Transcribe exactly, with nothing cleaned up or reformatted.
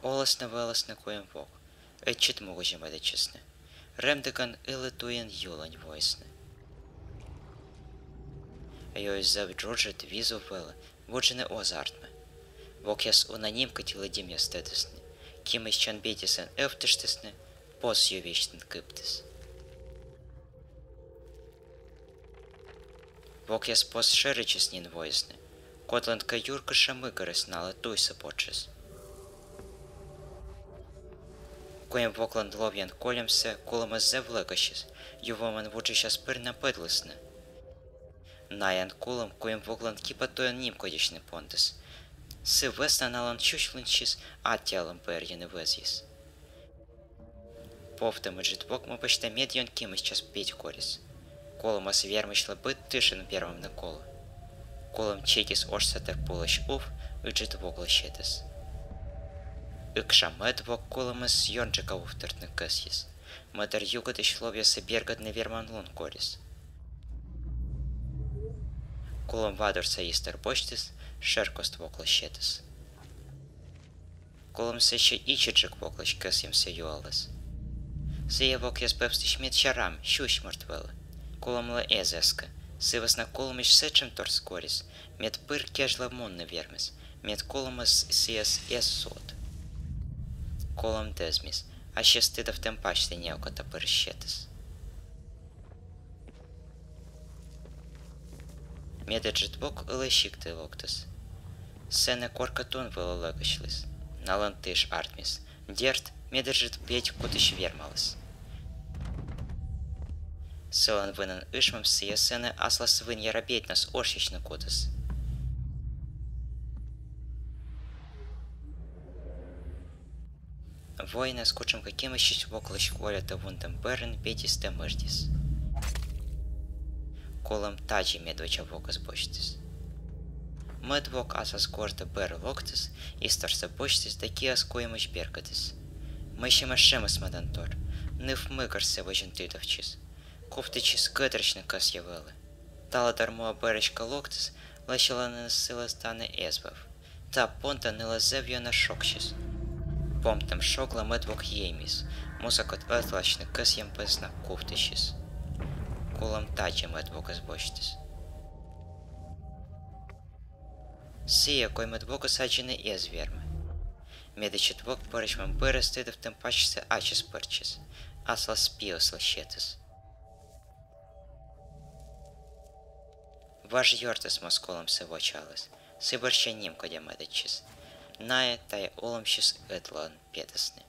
Олісны-вылісны куим вок, ӧтчыд мугӧдзӧ мӧдӧдчисны. Рӧмдігӧн ылі туйын юлӧнь воисны. Юыс зэв джуджыд, визув вӧлі, вуджны оз артмы. Вокъяс уна нимкодь лыддьӧмъяс тӧдісны, кимысь чон бедьясӧн ӧвтыштісны, поз ю весьтын кыптіс. Вокъяс поз шӧрӧдзыс нин воисны, кодлӧнкӧ юркыша мыгӧрыс налы туйсӧ потшис. Куим воклӧн ловйӧн кольӧмсӧ кулӧмыс зэв лӧгасис, ю вомӧн вуджысьяс пыр на пӧдлісны. Наян кулӧм куим воклӧн киподтуйӧн нимкодясьны пондіс. Сы вӧсна налӧн сюсьлунсьыс аттьӧалӧм бӧрйыны вӧзйис. Повтӧм ыджыд вок ме пӧчтӧ медъён кимысь час бедь корис. Кулӧмыс вермысьлӧ быд тышын вермавны колӧ. Кулӧм чегис ошса тыр пулысь ув, ыджыд воклӧ сетіс. Ыкша мӧд вок кулӧмыс ёнджыка увтыртны кӧсйис. Мӧдар югыдысь ловъяссӧ бергӧдны верман лун корис. Кулӧм вадорса истӧр босьтіс, шӧркост воклӧ сетіс. Кулӧм сэсся ичӧтджык воклысь кӧсйӧмсӧ юаліс. Сійӧ вокъяс пӧвстысь медся рам, сюсь морт вӧлі. Кулӧмлы эз эскы, сы вӧсна кулӧмысь сэтшӧмторсӧ корис, мед пыр кежлӧ мунны вермис, мед кулӧмыс сійӧс эз суӧд. Кулӧм дӧзмис, ассьыс тыдавтӧм пасьтӧ неукӧта пыр сетіс. Медыджыд вок ылі сиктӧ локтіс. Сэні коркӧ тун вылӧ лӧгасьліс. Налӧн тыш артмис. Дерт, медыджыд бедь кутысь вермаліс. Сылӧн вынӧн ышмӧм сійӧ сэні аслас вынъяра бедьнас ошйысьны кутіс. Воиныс кутшӧмкӧ кимысьысь воклысь кольӧтӧ вундӧм бӧрын бедьыс да мыждис. Кулӧм тадзи медводдза вокӧс босьтіс. Мӧд вок аслас гортӧ бӧр локтіс, исторсӧ босьтіс да киас куимысь бергӧдіс. Мыйсяма шемӧсмӧдан тор, ныв мыгӧрсӧ возьын тыдовтчис. Кувтӧдзыс гӧтрасьны кӧсйӧ вӧлі. Таладор муӧ бӧрысь кӧ локтіс, лӧсялӧны сылы тані эз вӧв. Та понда нылӧ зэв ёна шогсис. Помтӧм шоглӧ мӧд вок йӧймис, мусакӧд ӧтлаасьны кӧсйӧм вӧсна кувтӧдзыс. Кулӧм тадзи мӧд вокӧс босьтіс. Сійӧ коймӧд вокӧс аддзыны эз вермы. Медічӧт вок пӧрысьмӧм бӧрас тыдавтӧм пасьсӧ ачыс пӧрччис, аслас пиыслы сетіс. Важ ёртыс моз кулӧмсӧ вочааліс, сы бӧрся нимкодя мӧдӧдчис. Найӧ тайӧ олӧмсьыс ӧтлаын петісны.